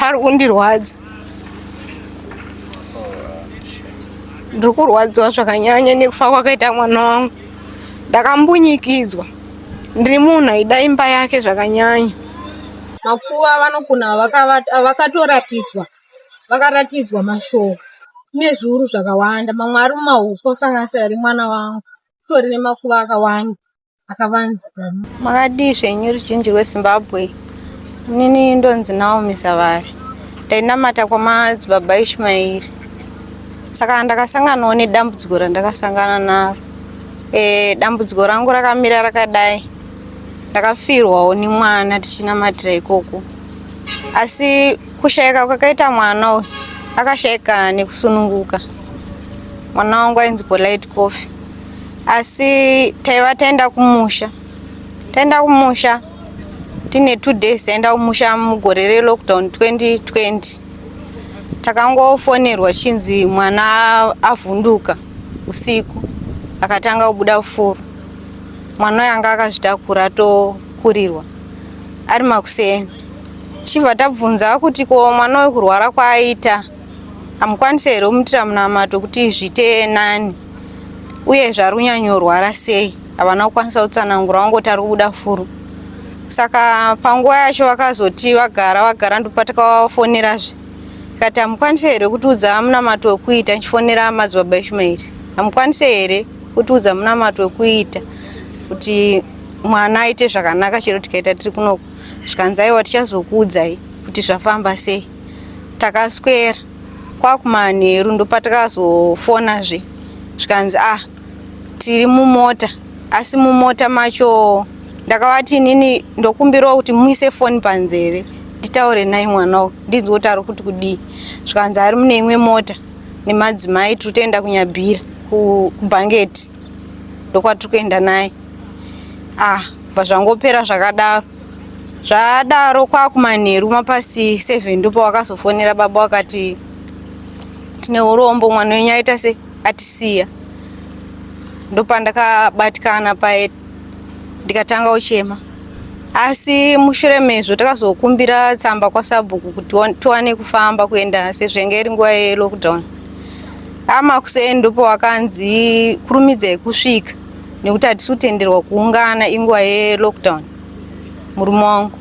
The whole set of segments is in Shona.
Pari kundirwadza. Ndiri kurwadziwa zvakanyanya nekufa kwakaita mwana wangu. Ndakambunyikidzwa. Ndiri munhu aida imba yake zvakanyanya. Makuva avanogona avakatoratidzwa vakaratidzwa mashoko kune zviuru zvakawanda mamwe ari mumaoko kusanganisira remwana wangu kutori nemakuva akawanda akavanzika. Makadii zvenyu ruzhinji rweZimbabwe? Inini ndonzi Naomi Zavari. Ndainamata kwamadzibaba Ishmaeri. Saka ndakasanganawo nedambudziko randakasangana naro. E, dambudziko rangu rakamira rakadai. Ndakafirwawo nemwana tichinamatira ikoko. Asi kushaika kwakaita mwana uyu akashaika nekusununguka. Mwana wangu ainzi Polite Coffee. Asi taiva taenda kumusha. Taenda kumusha tine 2 days taenda kumusha mugore relockdown 2020. Takangofonerwa chinzi mwana avhunduka usiku akatanga kubuda furo. Mwana uyu anga akazvitakura atokurirwa ari makuseni. Tichibva tabvunza kuti ko mwana uyu kurwara kwaaita hamukwanise here kumuitira munamato kuti zviite nani uye zvari kunyanyorwara sei havana kukwanisa kutsanangura vangoti ari kubuda furu saka panguva yacho vakazoti vagara vagara ndopatakavafonerazve tikati hamukwanise here kutiudza munamato wekuita ndichifonera madzibaba Ishumairi hamukwanise here kutiudza munamato wekuita kuti mwana aite zvakanaka chero tikaita tiri kunoku zvikanzi aiwa tichazokuudzai kuti zvafamba sei takaswera kwakumanheru ndopatakazofonazve zvikanzi ah tiri mumota asi mumota macho ndakavati inini ndokumbirawo kuti muise foni panzeve nditaure naye mwana uyu ndinzwe kuti ari kuti kudii zvikanzi ari mune imwe mota nemadzimai tiri kutoenda kunyabhira kubhangeti ndokwatiri kuenda naye ah bva zvangopera zvakadaro zvadaro kwakumanheru mapast 7 ndipo wakazofonera baba wakati tine urombo mwana wenyu aita se atisiya ndopandakabatikana paye ndikatanga kuchema asi mushure mezvo takazokumbira tsamba kwasabhuku kuti tiwane kufamba kuenda sezvo yanga iri nguva yelockdown amakuseni ndipo wakanzi kurumidzai kusvika nekuti hatisi kutenderwa kuungana inguva yelockdown murume wangu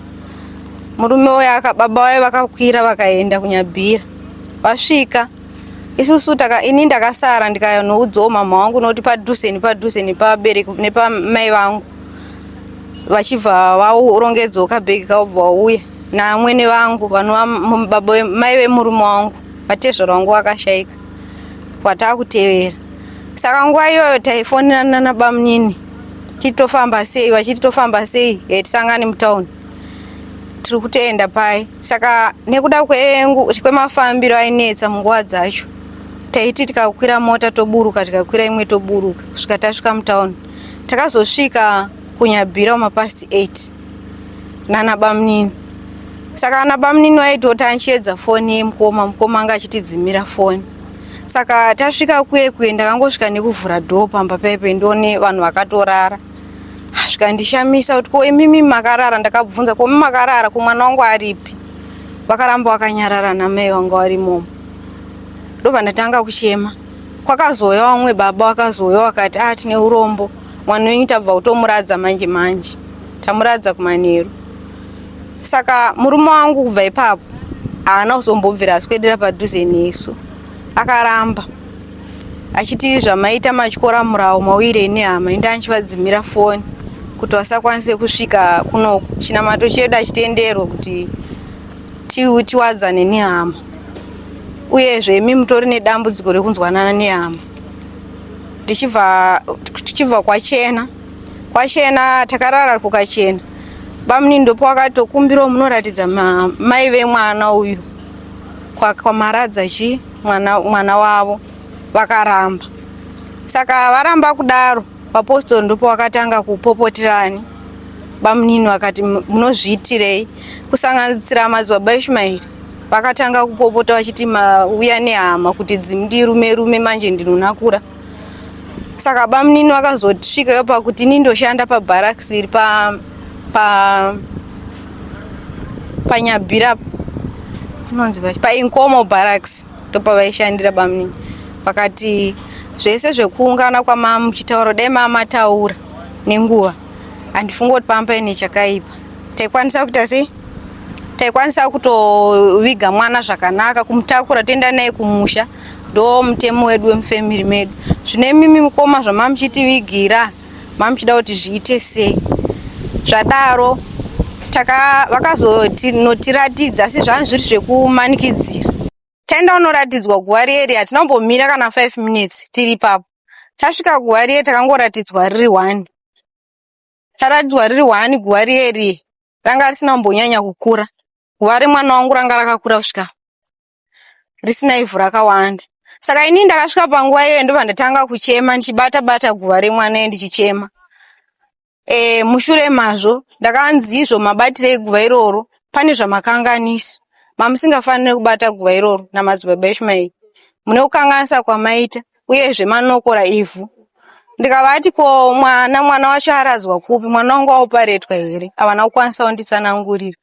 murume uyo baba vaye vakakwira vakaenda kunyabhira vasvika isusu taka ini ndakasara ndikanoudzawo mama wangu nokuti padhuze nepadhuze nepabereki nepamai vangu vachibva vaurongedzawo kabhegi kavo vauya naamwene vangu vanova baba mai vemurume wangu vatezvara vangu vakashaika kwatakutevera saka nguva iyoyo taifonerana nabamunini titi tofamba sei vachiti tofamba sei eh, tisangane mutown tiri kutoenda pai saka nekuda kwemafambiro ainetsa munguva dzacho taiti tikakwira mota toburuka tikakwira imwe toburuka kusvika tasvika mutown takazosvika kunyabhira mapast 8 nana bamunini saka ana bamunini vaitoti anchiedza foni yemukoma mukoma anga achitidzimira foni saka tasvika kuye kuye ndakangosvika nekuvhura dhoo pamba paipe ndione vanhu vakatorara zvikandishamisa kuti ko imimi makarara ndakabvunza ko makarara ko mwana wangu aripi vakaramba vakanyarara namai vanga varimomo ndobva ndatanga kuchema kwakazouya vamwe baba vakazouya vakati ah tine urombo mwana wenyu tabva kutomuradza manje manje tamuradza kumanheru saka murume wangu kubva ipapo haana kuzombobvira aswedera padhuze nesu akaramba achiti zvamaita matyora murawo mawire nehama ende anchivadzimira foni kuti vasakwanise kusvika kunoku chinamato chedu achitenderwe kuti tiwadzane nehama uyezve imi mutori nedambudziko rekunzwanana nehama tichibva tichibva kwachena kwachena takarara kukachena bamunini ndopawakatokumbirawo munoratidza mai vemwana uyu kwamaradza chi mwana, mwana wavo vakaramba saka varamba kudaro vapostori ndopavakatanga kupopoterani bamunini vakati munozviitirei kusanganisira madzibaba Ishumairi vakatanga kupopota vachiti mauya nehama kuti dzimundirume rume manje ndinonakura saka bamunini vakazosvikayo pakuti ini ndoshanda pabharakisi iri pa pa panyabhira. panonzi paInkomo Barracks ndopavaishandira bamunini vakati zvese zvekuungana kwamamuchitaura dai mamataura nenguva handifungi kuti pamba paine chakaipa taikwanisa kuita sei taikwanisa kutoviga mwana zvakanaka kumutakura toenda naye kumusha ndo mutemo wedu wemufamily medu zvino imimi mukoma zvamamuchitivigira mamuchida kuti zviite sei zvadaro vakazonotiratidza asi zvanga zviri zvekumanikidzira taenda kunoratidzwa guva riye hatina kumbomira kana 5 minutes tiri ipapo tasvika guva riye takangoratidzwa riri one taratidzwa riri one guva riye riye ranga risina kumbonyanya kukura guva remwana wangu ranga rakakura kusvika risina ivhu rakawanda saka inini ndakasvika panguva iyoyo ndobva ndatanga kuchema ndichibata bata guva remwana iye ndichichema e, mushure mazvo ndakanzi izvo mabatiro eguva iroro pane zvamakanganisa mamusingafaniri kubata guva iroro namadzibaba Ishmaeri mune kukanganisa kwamaita uyezve manokora ivhu ndikavati ko mwana mwana wacho aradzwa kupi mwana wangu aoparetwa here havana kukwanisa kunditsanangurira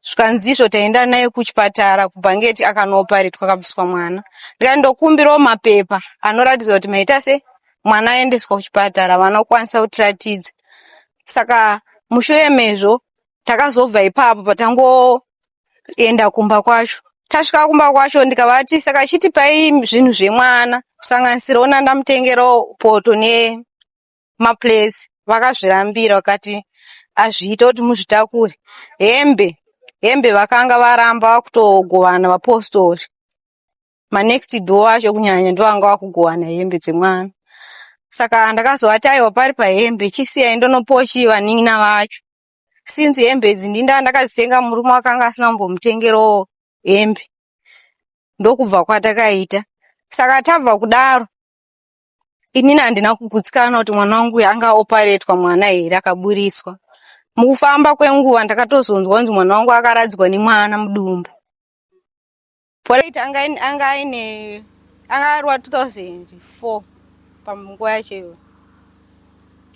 zvikanzi izvo taenda naye kuchipatara kubhangeti akanooparetwa akabviswa mwana ndikati ndokumbirawo mapepa anoratidza kuti maita se mwana aendeswa kuchipatara havana kukwanisa kutiratidza saka mushure mezvo takazobva ipapo patangoenda kumba kwacho tasvika kumba kwacho ndikavati saka chitipai zvinhu zvemwana kusanganisira ona ndamutengerawo poto nemaplates vakazvirambira vakati hazviite kuti muzvitakure hembe hembe vakanga varamba vakutogovana vapostori manext door acho kunyanya ndo anga vakugovana hembe dzemwana saka ndakazovati aiwa pari pahembe chisiyai ndonopochi vanin'ina vacho since hembe idzi ndinda ndakadzitenga murume akanga asina kumbomutengerawo hembe ndokubva kwatakaita saka tabva kudaro inini handina kugutsikana kuti mwana wangu uyu anga oparetwa mwana here akaburiswa mukufamba kwenguva ndakatozonzwa kunzi mwana wangu akaradzwa nemwana mudumbu Polite anga anga aine anga ari wa 2004 panguva yacho iyoyo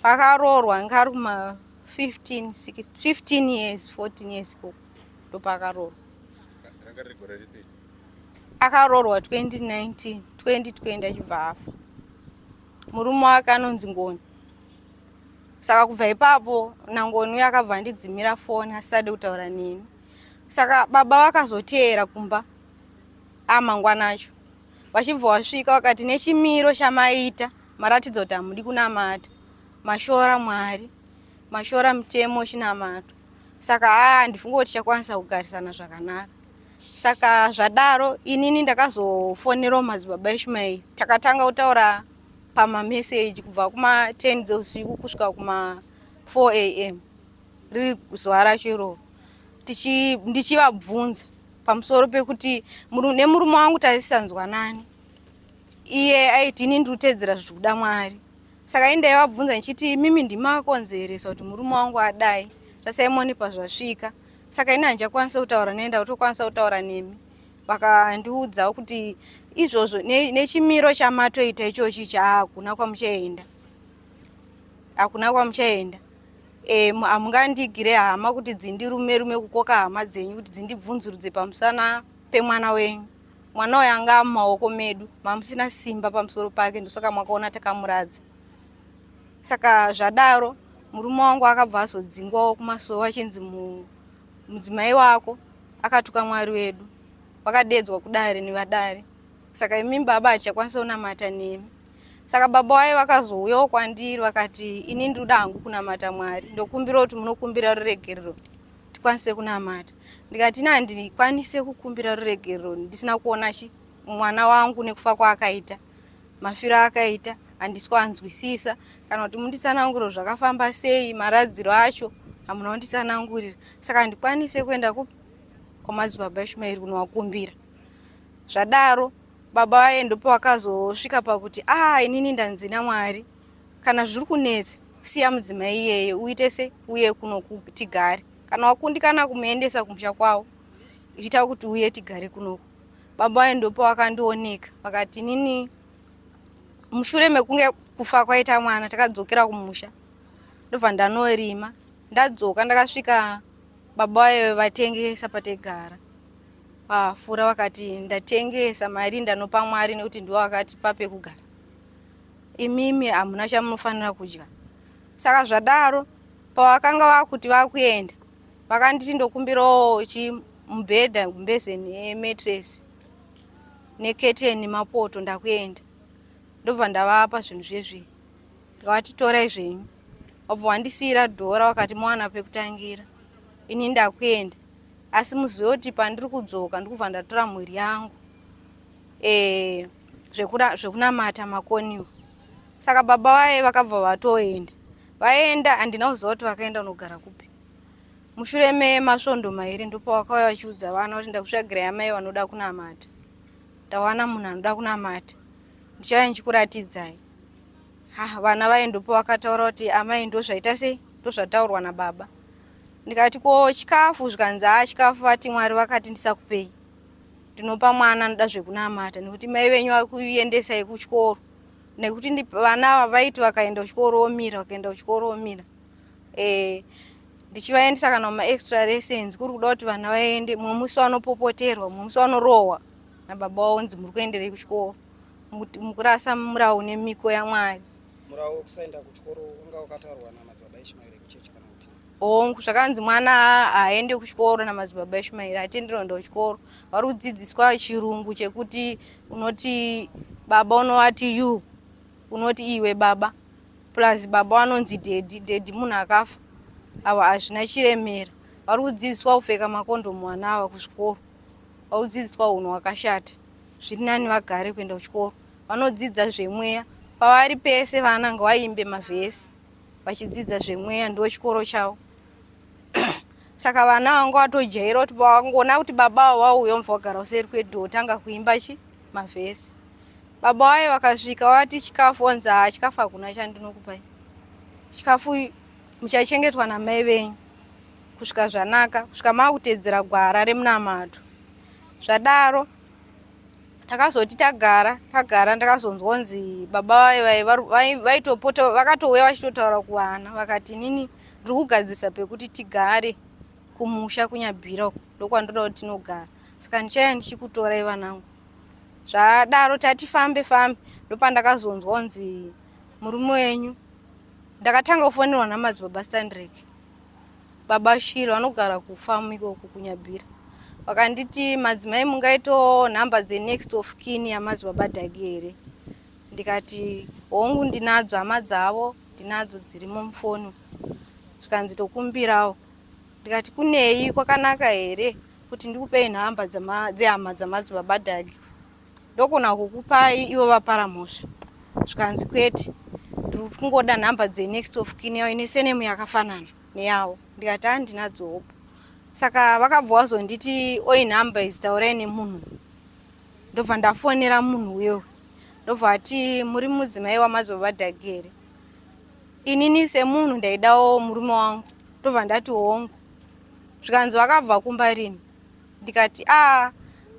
paakaroorwa anga ari kuma 15 6 15 years 14 years ikoko ndopaakaroorwa Ranga riri gore ripi? akaroorwa 2019 2020 achibva afa murume wake anonzi Ngoni saka kubva ipapo naNgoni uyo akabva andidzimira foni asisade kutaura neni saka baba vakazoteera kumba amangwana acho vachibva vasvika vakati nechimiro chamaita maratidza kuti hamudi kunamata mashora Mwari mashora mutemo wechinamato saka haa handifungi kuti tichakwanisa kugarisana zvakanaka saka zvadaro inini ndakazofonerawo madzibaba Ishmaeri takatanga kutaura pamameseji kubva kuma 10 dzeusiku kusvika kuma 4 am riri zuva racho iroro ndichivabvunza pamusoro pekuti nemurume wangu taisanzwanani iye aiti ini ndiri kutedzera zviri kuda Mwari saka ini ndaivabvunza ndichiti imimi ndimakakonzeresa kuti murume wangu adai zvaSimoni pazvasvika saka ini handichakwanisa kutaura naye ndakutokwanisa kutaura nemi vakandiudza kuti izvozvo nechimiro chamatoita ichochi chaakuna kwamuchaenda hakuna kwamuchaenda hamungandigire hama kuti dzindirume rume kukoka hama dzenyu kuti dzindibvunzurudze pamusana pemwana wenyu mwana uyu anga mumaoko medu mamusina simba pamusoro pake ndosaka makaona takamuradza saka zvadaro murume wangu akabva azodzingwawo kumasowe achinzi mudzimai wako akatuka Mwari wedu vakadedzwa kudare nevadare saka imi baba hatichakwanisa kunamata nemi saka baba vaye vakazouyawo kwandiri vakati ini ndinoda hangu kunamata Mwari ndokumbira kuti munokumbira ruregerero tikwanise kunamata ndikati ini handikwanise kukumbira ruregerero ndisina kuona chi mwana wangu nekufa kwaakaita mafiro aakaita handisi kuanzwisisa kana kuti munditsanangurire zvakafamba sei maradziro acho hamuna kunditsanangurira saka handikwanise kuenda kwamadzibaba Ishmaeri kunovakumbira zvadaro baba vaye ndopavakazosvika pakuti a inini ndanzi naMwari kana zviri kunetsa siya mudzimai iyeye uite se uye kuno tigare kana wakundikana kumuendesa kumusha kwavo ichiita kuti uye tigare kunoku baba vaye ndopavakandioneka vakati inini mushure mekunge kufa kwaita mwana takadzokera kumusha ndobva ndanorima ndadzoka ndakasvika baba vaye vatengesa pategara. Vafura vakati ndatengesa mari ndanopa Mwari nekuti ndiwo akatipa pekugara. Imimi hamuna chamunofanira kudya. Saka zvadaro pavakanga vakuti vakuenda vakanditi ndokumbirawo chi mubhedha gumbeze nemetresi neketeni nemapoto ndakuenda. Ndobva ndavapa zvinhu zvezvi ndikavati torai zvenyu. Wabva wandisiira dhora wakati mowana pekutangira. Ini ndakuenda. Asi muzive kuti pandiri kudzoka ndikubva ndatora mhuri yangu e, zvekunamata makoniwa. Saka baba vaye vakabva vatoenda. Vaenda handina kuziva kuti vakaenda kunogara kupi. Mushure memasvondo mairi ndopavakauya vachiudza vana kuti ndakutsvagirai amai vanoda kunamata. Ndawana munhu anoda kunamata. Ndichauya ndichikuratidzai. Ha, vana vaye ndopavakataura kuti amai ndozvaita sei? Ndozvataurwa nababa. Ndikati ko chikafu zvikanzi haa chikafu vati Mwari vakati ndisakupei. Ndinopa mwana anoda zvekunamata nekuti mai venyu vakuendesai kuchikoro. Nekuti vana ava vaiti vakaenda kuchikoro vomira vakaenda kuchikoro vomira. Eh, ndichivaendesa kana kuma extra lessons kuri kuda kuti vana vaende mumwe musi vanopopoterwa mumwe musi vanorohwa nababa vavo kunzi muri kuenderei kuchikoro mukurasa murawu nemiko yaMwari. Murawu wekusaenda kuchikoro wanga wakatarwa namadzibaba Ishmael ekuchechi kana kuti? Hongu, zvakanzi mwana haaende kuchikoro namadzibaba Ishmael, hatenderwe kuenda kuchikoro. Vari kudzidziswa chirungu chekuti unoti baba unovati you, unoti iwe baba. Plus baba vanonzi daddy, daddy munhu akafa. Ava hazvina chiremera. Vari kudzidziswa kupfeka makondomu vana ava kuzvikoro. Vari kudzidziswa hunhu hwakashata. Zviri nani vagare kuenda kuchikoro. Vanodzidza zvemweya. Pavari pese vana ngavaimbe mavhesi vachidzidza zvemweya ndochikoro chavo. Saka vana vanga vatojaira kuti vangoona kuti baba avo vauya vobva vagara kuseri kwedhoo votanga kuimba chi mavhesi. Baba vaye vakasvika vati chikafu vanzi haa chikafu hakuna chandinokupai. Chikafu muchachengetwa namai venyu kusvika zvanaka kusvika makutedzera gwara remunamato. Zvadaro takazoti tagara tagara ndakazonzwa kunzi baba vaye vaitopota vakatouya vachitotaura kuvana vakati inini ndiri kugadzirisa pekuti tigare kumusha kunyabhira uko ndokwandoda kuti tinogara saka ndichauya ndichikutorai vanangu zvadaro tati fambe fambe ndopandakazonzwa kunzi murume wenyu ndakatanga kufonerwa namadzibaba Standrick Baba Shilo vanogara kufarm ikoko kuNyabira vakanditi madzimai mungaitawo nhamba dzenext of kin yamadzibaba Dhagi here ndikati hongu ndinadzo hama dzavo ndinadzo dzirimo mufoni zvikanzi tokumbirawo ndikati kunei kwakanaka here kuti ndikupei nhamba dzehama dzamadzibaba Dhagi ndogona kukupai ivo vapara mhosva zvikanzi kwete ndiri kungoda nhamba dzenext of kin yavo ine senemu yakafanana neyavo ndikati handinadzo hope saka vakabva vazonditi oi nhamba idzi taurai nemunhu ndobva ndafonera munhu uyo ndobva ati muri mudzimai wamadzibaba Dhagi here inini semunhu ndaidawo murume wangu ndobva ndati hongu zvikanzi vakabva kumba rini ndikati a ah,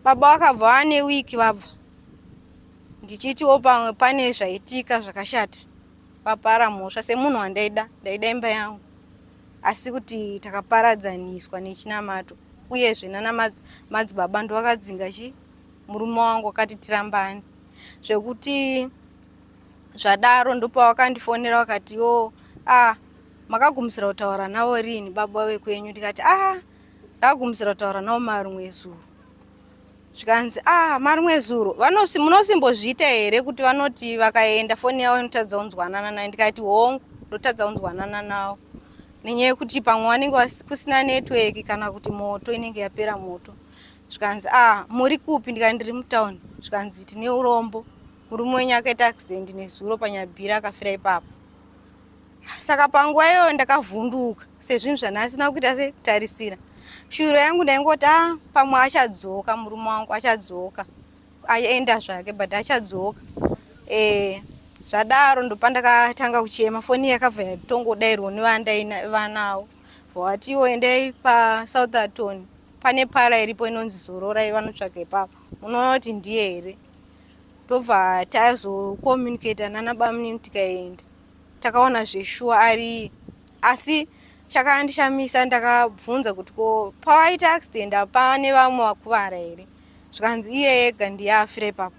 baba vakabva vane wiki vabva ndichitiwo pamwe pane zvaitika zvakashata vapara mhosva semunhu wandaida ndaida imba yangu asi kuti takaparadzaniswa nechinamato uyezve nana madzibaba ndovakadzinga chi murume wangu akati tirambane zvekuti zvadaro ndopavakandifonera vakati yo ah makagumisira kutaura navo rini baba vekwenyu ndikati ah Ndakagumisira kutaura navo marimwe zuro zvikanzi ah marimwe zuro vanosi munosimbozviita here kuti vanoti vakaenda foni yavo inotadza kunzwanana nayo ndikati hongu ndotadza kunzwanana navo nenyaya yekuti pamwe vanenge kusina network kana kuti moto inenge yapera moto zvikanzi ah muri kupi ndikati ndiri mutown zvikanzi tine urombo murume wenyu akaita accident nezuro panyabhira akafira ipapo Saka panguva iyoyo ndakavhunduka sezvinhu zvandasina kuita se kutarisira. Shuviro yangu ndaingoti ah pamwe achadzoka murume wangu achadzoka. Aenda zvake but achadzoka. Eh zvadaro ndopandakatanga kuchema foni yakabva yatongodairwa nevandaivanawo. Vatiwo endai paSoutherton pane para iripo inonzi Zororai vanotsvaga ipapo. Munoona kuti ndiye here? Ndobva tazokommunicata nana bamunini tikaenda. Takaona zveshuwa ari asi Chakandishamisa ndakabvunza kuti ko pawaita accident apa pane vamwe vakuvara here zvikanzi iye ega ndiye afira ipapo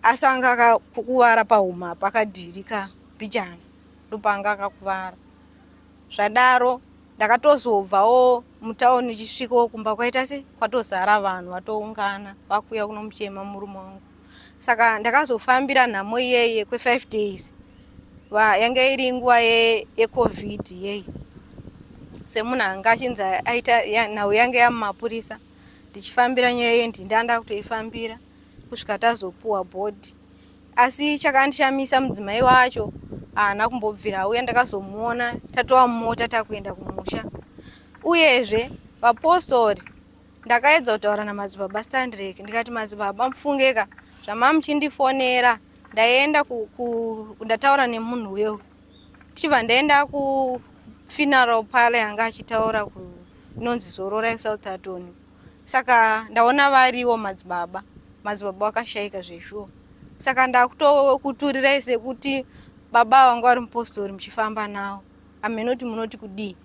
asi anga akakuvara pahuma apa akadhirika mbijana ndopaanga akakuvara. Zvadaro ndakatozobvawo mutown ndichisvikawo kumba kwaita se kwatozara vanhu vatoungana vakuuya kunomuchema murume wangu. Saka ndakazofambira nhamo iyeye kwe5 days va yange iri nguva yecovid ye yeyi semunhu anga achinzi aita ya, nhau yange yamumapurisa ndichifambira nyaya iye ndinda kutoifambira kusvika tazopuwa bhodhi Asi chakandishamisa mudzimai wacho haana kumbobvira auya ndakazomuona tatova mumota takuenda kumusha. Uyezve vapostori ndakaedza kutaura namadzibaba Standrek ndikati madzibaba mufungeka zvamamuchindifonera ndaenda ku, ku, ndataura nemunhu uyo tichibva ndaenda kufuneral parlor yanga achitaura inonzi Zorora yeSoutherton Saka ndaona variwo madzibaba. Madzibaba vakashaika zveshuwa. Saka ndakutokuturirai sekuti baba vanga vari mupostori muchifamba nawo. Hameno kuti munoti kudii.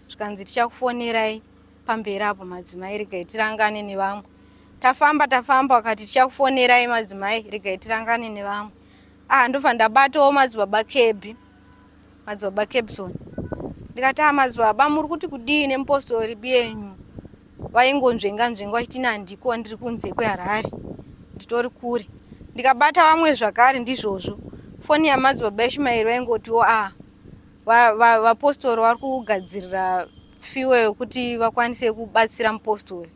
Zvikanzi tichakufonerai pamberi apo madzimai regai tirangane nevamwe. Tafamba tafamba vakati tichakufonerai madzimai regai tirangane nevamwe. Ah ndobva ndabatawo madzibaba Kebhi. Madzibaba Kebson. Ndikati ah madzibaba muri kuti kudii nemupostori biyenyu? Vaingonzvenga nzvenga vachiti ini handiko ndiri kunze kweHarare nditori kure. Ndikabata vamwe zvakare ndizvozvo. Foni yamadzibaba Ishmael vaingotiwo ah vapostori vari kugadzirira fuel yekuti vakwanise kubatsira mupostori.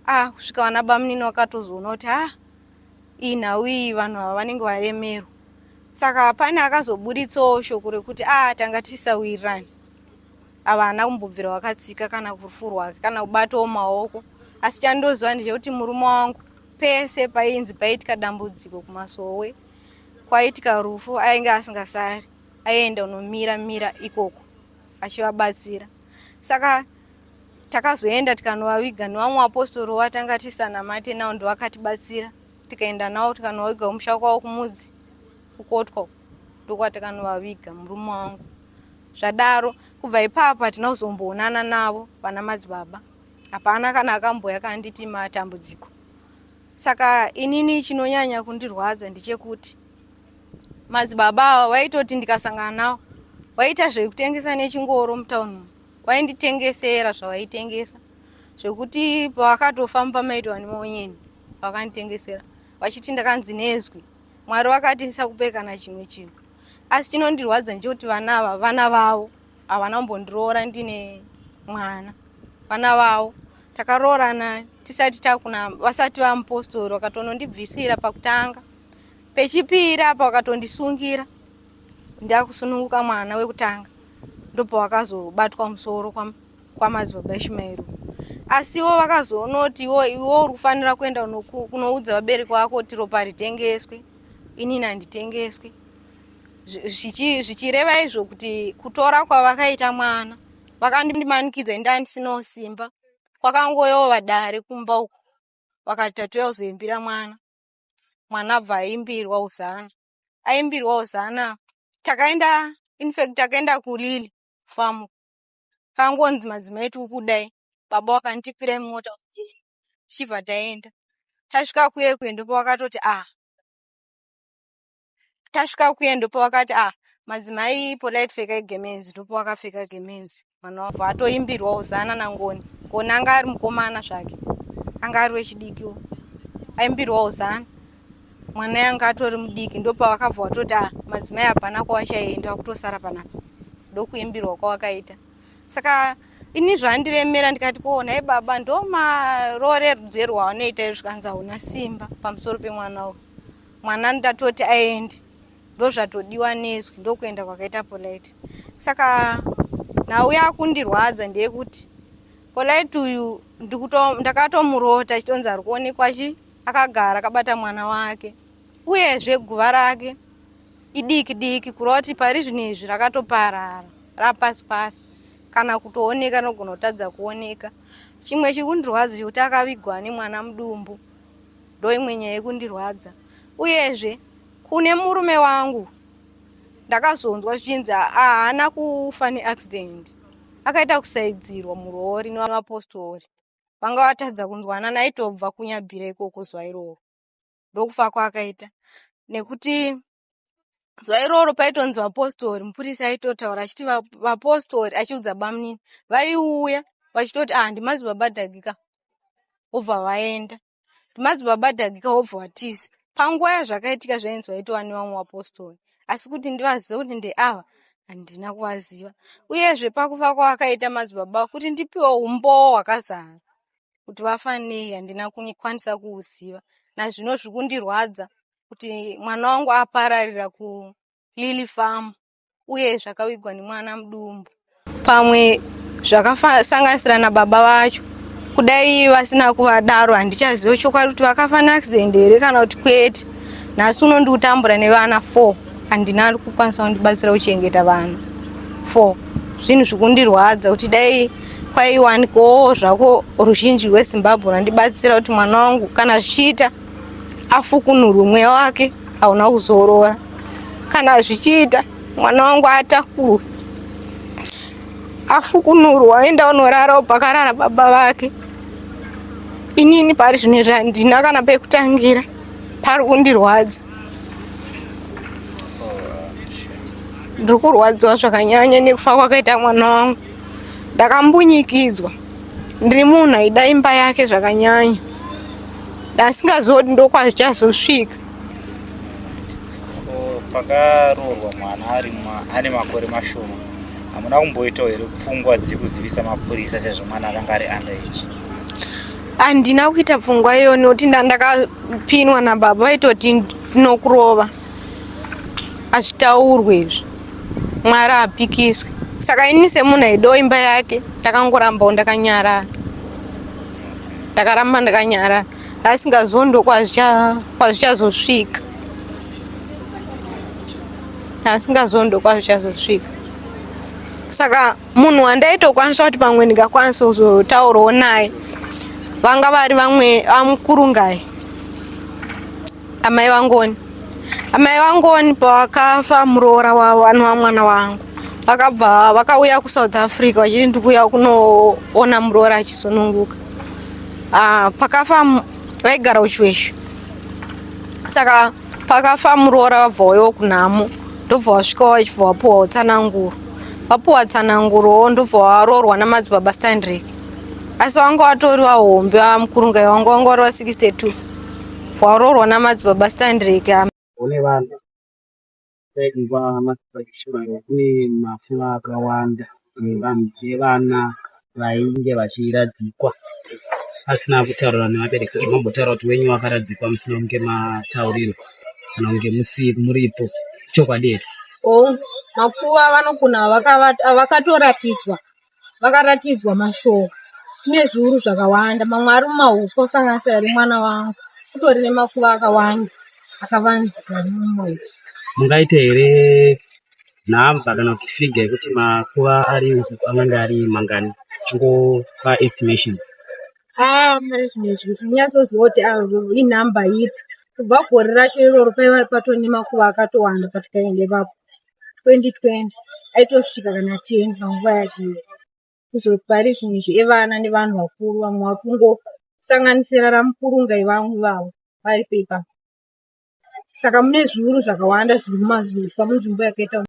Ah kusvika vana bamunini vakatozoona kuti ah iyi nhau iyi vanhu ava vanenge varemerwa. Saka pane akazoburitsawo shoko rekuti ah tanga tisawirirani. Ava haana kumbobvira vakatsika kana kurufu rwake kana kubatawo maoko asi chandoziva ndechekuti murume wangu pese painzi paitika dambudziko kumasowe kwaitika rufu ainge asingasari aienda unomira mira ikoko achivabatsira saka takazoenda tikanovaviga nevamwe vapostori vatanga tisanamate navo ndovakatibatsira tikaenda navo tikanovaviga kumusha kwavo kumudzi kukotwa ndokwatakanovaviga murume wangu Zvadaro, kubva ipapo hatina kuzomboonana navo vana madzibaba. Hapana kana akambouya akanditi matambudziko. Saka inini chinonyanya kundirwadza ndechekuti madzibaba ava vaitoti ndikasangana navo vaita zvekutengesa nechingoro mutown umu. Vainditengesera zvavaitengesa zvekuti pavakatofamba maitwa nemaonyeni vakanditengesera vachiti ndakanzi nezwi Mwari vakati ndisakupe kana chimwe chinhu. Asi chinondirwadza ndechekuti vana ava vana vavo havana kumbondiroora ndine mwana. Vana vavo takaroorana tisati takuna vasati vamupostori vakatonondibvisira pakutanga. Pechipiri apa vakatondisungira ndakusununguka mwana wekutanga ndopawakazobatwa musoro kwamadzibaba Ishmael. Asiwo vakazoona kuti iwo iwo uri kufanira kuenda kunoudza vabereki vako kuti ropa ritengeswe inini handitengeswi zvichireva izvo kuti kutora kwavakaita mwana vakandimanikidza ini ndandisinawo simba kwakangoyova dare kumba uku vakati tatouya kuzoimbira mwana mwana abva aimbirwa hosana aimbirwa hosana takaenda infact takaenda kulili farm kangonzi madzimai tiri kudai baba vakanditi kwirai mumota tiende tichibva taenda tasvika kuye kuye ndopavakatoti ah tasvika kuye ndopavakati ah madzimai polite pfekai gemenzi ndopavakapfeka gemenzi mwana wabva atoimbirwa hosana nangoni ngoni anga ari mukomana zvake anga ari wechidikiwo aimbirwa hosana mwana yanga atori mudiki ndopavakabva vatoti ah madzimai hapana kwavachaenda vakutosara panapa ndokuimbirwa kwavakaita saka ini zvandiremera ndikati ko nhai baba ndomarooredzerwo avanoita izvi zvikanzi hauna simba pamusoro pemwana uyu mwana ndatoti aendi ndozvatodiwa nezwi ndokuenda kwakaita polite saka nhau yakundirwadza ndeyekuti polite uyu ndakatomurota chitonzi ari kuonekwa chi akagara akabata mwana wake uyezve guva rake idiki diki kureva kuti pari zvino izvi rakatoparara rapasi pasi kana kutooneka rinogona kutadza kuoneka chimwe chikundirwadza chekuti akavigwa nemwana mudumbu ndoimwe nyaya yekundirwadza uyezve kune murume wangu ndakazonzwa zvichinzi haana kufa neaccident. Akaita kusaidzirwa murori nevapostori vanga vatadza kunzwanana aitobva kuNyabhira ikoko zuva iroro. Ndokufa kwaakaita nekuti zuva iroro paitonzi vapostori mupurisa aitotaura achiti vapostori achiudza bamunini vaiuya vachitoti ah ndimadzibaba Dhagika vobva vaenda ndimadzibaba Dhagika vobva vatiza. Panguva yazvakaitika zvainzi vaitova nevamwe vapostori asi kuti ndivazive kuti ndeava handina kuvaziva. Uyezve pakufa kwavakaita madzibaba kuti ndipiwe umbowo hwakazara kuti vafa nei handina kukwanisa kuuziva. Nazvino zviri kundirwadza kuti mwana wangu apararira kuLily Farm uye zvakavigwa nemwana mudumbu. Pamwe zvakasanganisira nababa vacho kudai vasina kuvadaro handichaziva chokwadi kuti vakafa neaccident here kana kuti kwete. Nhasi uno ndiri kutambura nevana 4 handina ari kukwanisa kundibatsira kuchengeta vana 4. Zvinhu zvikundirwadza kuti dai kwaiwanikawo zvako ruzhinji rweZimbabwe rwandibatsira kuti mwana wangu kana zvichiita afukunurwe mweya wake hauna kuzorora kana zvichiita mwana wangu atakurwe afukunurwa aenda unorarawo pakarara baba vake inini pari zvino izvi handina kana pekutangira pari kundirwadza ndiri kurwadziwa zvakanyanya nekufa kwakaita mwana wangu Ndakambunyikidzwa ndiri munhu aida imba yake zvakanyanya ndasingazivi kuti ndokwazvichazosvika. Pakaroorwa mwana ari ane makore mashoma hamuna kumboitawo here pfungwa dzekuzivisa mapurisa sezvo mwana akanga ari under age? Handina kuita pfungwa iyo nekuti ndandakapinwa nababa vaitoti ndinokurova. Hazvitaurwe izvi. Mwari haapikiswi. Saka ini semunhu aidawo imba yake ndakangorambawo ndakanyarara. Ndakaramba ndakanyarara. Asingazivo ndokwazvichazosvika. Asingazivo ndokwazvichazosvika. Saka munhu wandaitokwanisa kuti pamwe ndingakwanisa kuzotaurawo naye vanga vari vamwe vamukurungai. Amai vaNgoni. Amai vaNgoni pavakafa muroora wavo anova mwana wangu vakabva vakauya kuSouth Africa vachiti ndikuuya kunoona muroora achisununguka. Ah, pakafa vaigara kuChiweshe. Saka pakafa muroora vabva vauyawo kunhamo ndobva vasvika vachibva vapuwawo tsananguro. Vapuwa tsanangurowo ndobva varoorwa namadzibaba Standrick. Asi vanga vatori vahombe vamukurungai vanga vanga vari va 62. Waroorwa namadzibaba Standrick. Kune vanhu side kwamadzibaba Ishumairi kune mafuva akawanda evanhu evana vainge vachiradzikwa pasina kutaura nevabereki sezvo mambotaura kuti wenyu wakaradzikwa musina kunge mataurirwa kana kunge muripo chokwadi here? Hongu, makuva vanogona vakatoratidzwa Vakaratidzwa mashoko. Tine zviuru zvakawanda, mamwe ari mumahuswa kusanganisira remwana wangu. Kutori nemakuva akawanda akavanzika mumahuswa. Mungaite here nhamba kana kuti figure yekuti makuva ari uku angange ari mangani? Chingopa estimation. Ah, mari zvimwe izvi kuti ndinyatsoziva kuti ah, inhamba ipi. Kubva gore racho iroro paiva patori nemakuva akatowanda patikaenda ipapo. 2020 aitosvika kana 10 panguva yacho iyoyo. Kuzoti pari zvinhu izvi evana nevanhu vakuru vamwe vakungofa kusanganisira ramukurunga ivamwe ivavo varipo ipapo. Saka mune zviuru zvakawanda zviri mumazuswa munzvimbo yakaita